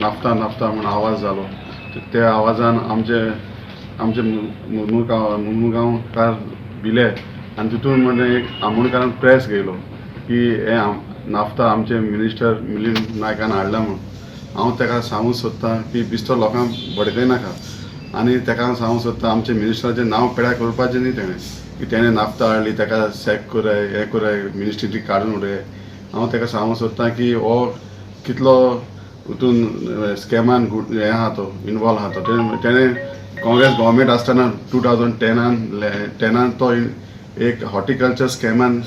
Naphtha naphtha म्हूण आवाज जालो. त्या आवाजान आमचे आमचे मुरमुगांवकार भिले आनी तितून म्हणजे एक आमोणकारान प्रेस घेयलो की हे नाफ्ता आमचे मिनिस्टर मिलिंद नायकान हाडला म्हूण. हांव ताका सांगूंक सोदतां की बिस्तो लोकांक भडकयनाका आनी ताका सांगूंक सोदता आमचे मिनिस्टराचें नांव पेड्यार करपाचें न्ही तेणें की तेणें नाफ्ता हाडली ताका सॅक कराय हें कराय मिनिस्ट्री काडून उडय. हांव ताका सांगूंक सोदतां की हो कितलो हितून स्कॅमान हें आहा तो इनवॉल्व आहा तो. तेणें काँग्रेस गव्हर्मेंट आसतना 2010 तो एक हॉर्टिकल्चर स्कॅमान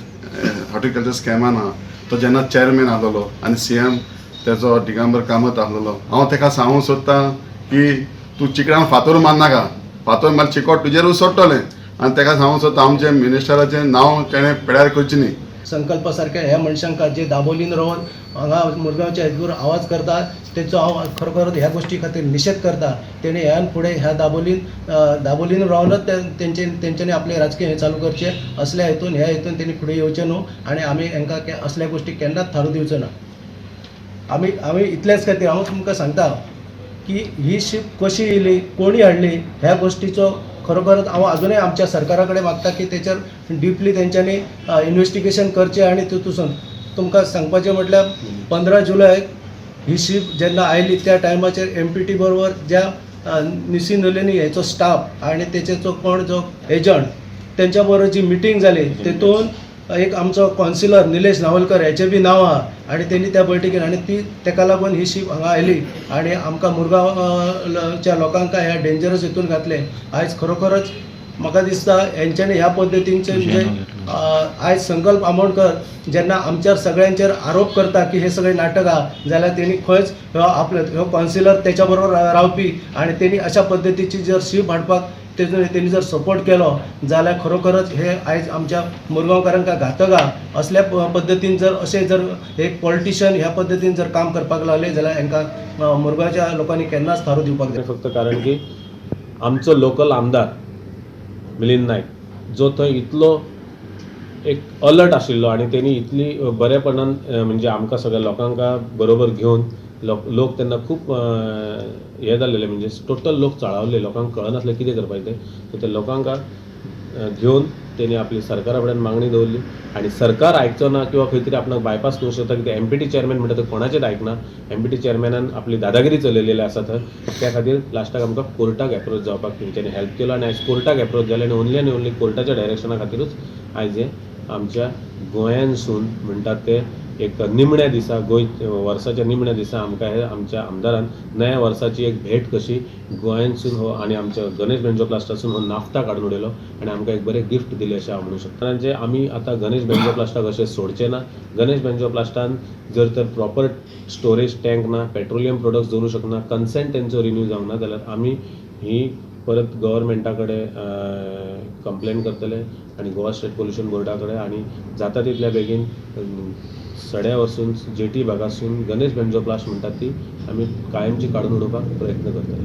आहा तो जेन्ना चॅरमॅन आहलोलो आनी सीएम तेजो दिगंबर कामत आहलोलो. हांव ताका सांगूंक सोदतां की तूं चिकडान फातोर मारनाका, फातोर मार चिकोट तुजेरूच सोडटलें. आनी ताका सांगूंक सोदता आमचे मिनिस्टराचें नांव तेणें पेड्यार करचें न्ही. संकल्पा सारक्या ह्या मनशांक जे दाबोलीन रावन हांगा मुरगांवच्या हेतूर आवाज करता तेचो हांव खरोखर ह्या गोश्टी खातीर निशेध करता. तेणी ह्यान फुडें ह्या दाबोलीन रावनच तेंचे तेंच्यांनी आपलें राजकीय हें चालू करचें. असल्या हितून ह्या हितून तेणी फुडें येवचें न्हू आनी आमी हांकां असल्या गोश्टी केन्नाच थारूं दिवचो ना. आमी इतलेच खातीर हांव तुमकां सांगता की ही शीप कशी येयली, कोणी हाडली ह्या गोश्टीचो खरोखरच हांव अजुनूय आमच्या सरकारा कडेन मागता की तेचेर डिपली तेंच्यांनी इन्वेस्टिगेशन करचें. आनी तितूसून तुमकां सांगपाचें म्हटल्यार 15 जुलय ही शीप जेन्ना आयली त्या टायमाचेर एमपीटी बरोबर ज्या निसी नलिनी हेचो स्टाफ आनी तेचे जो कोण जो एजंट तेंच्या बरोबर जी मिटींग जाली तेतून एक आमचो कौन्सिलर निलेश नावलकर हेचें बी नांव आहा आनी तेणी त्या बैठकीन आनी ती तेका लागून ही शीप हांगा आयली आनी आमकां मुरगांवच्या लोकांक ह्या डेंजरस हितून घातलें. आयज खरोखरच म्हाका दिसता हेंच्यांनी ह्या पद्दतीनचे म्हणजे आयज संकल्प आमोणकर जेन्ना आमच्यार सगळ्यांचेर आरोप करता की हे सगळे नाटक आहा जाल्यार तेणी खंयच हो आपलो हो कौन्सिलर तेच्या बरोबर रावपी आनी तेणी अशा पद्दतीची जर शीप हाडपाक तेजो तेणी जर सपोर्ट केलो जाल्यार खरोखरच हे आयज आमच्या मुरगांवकारांक घातक आहा. असल्या पद्दतीन जर अशें जर एक पॉलिटिशियन ह्या पद्दतीन जर काम करपाक लागले जाल्यार हांकां मुरगांवच्या लोकांनी केन्नाच थारो दिवपाक जाय. फक्त कारण की आमचो लोकल आमदार मिलिंद नायक जो थंय इतलो एक अलर्ट आशिल्लो आनी तेणी इतली बरेपणान म्हणजे आमकां सगळ्या लोकांक बरोबर घेवन लोक तेन्ना खूब हें जाल्लेले, म्हणजे टोटल लोक चाळवल्ले, लोकांक कळनासलें कितें करपाचें तें. सो ते लोकांक घेवन तेणी आपली सरकारा कडेन मागणी दवरली आनी सरकार आयकचो ना किंवा खंय तरी आपणाक बायपास करूंक शकता कित्याक एमपीटी चेअरमॅन म्हणटा ते कोणाचेच आयकना. एमपीटी चेअरमॅनान आपली दादागिरी चलयलेली आसा थंय. त्या खातीर लास्टाक आमकां कोर्टाक एप्रोच जावपाक तेंच्यांनी हेल्प केलो आनी आयज कोर्टाक एप्रोच जाले आनी ओन्ली आनी ओन्ली कोर्टाच्या डायरेक्शना खातीरूच आयज हें आमच्या गोंयानसून म्हणटात ते एक निमण्या दिसा, गोंय वर्साच्या निमण्या दिसा आमकां हे आमच्या आमदारान नव्या वर्साची एक भेट कशी गोंयांसून हो आनी आमच्या गणेश बेंजोप्लास्टासून हो नाफ्ता काडून उडयलो आनी आमकां एक बरें गिफ्ट दिलें अशें हांव म्हणूं शकता. जे आमी आतां गणेश बेंजोप्लास्टाक अशें सोडचे ना. गणेश बेंजोप्लास्टान जर तर प्रॉपर स्टोरेज टँक ना, पेट्रोलियम प्रोडक्ट्स दवरूं शकना, कन्सेंट तेंचो रिन्यू जावंक ना जाल्यार आमी ही परत गव्हर्मेंटा कडेन कंप्लेन करतले आनी गोवा स्टेट पोल्युशन बोर्डा कडेन आनी जाता तितल्या बेगीन सड्या वचून जेटी भागासून गणेश बेंजोप्लास्ट म्हणटात ती आमी कायमची काडून उडोवपाक प्रयत्न करतले.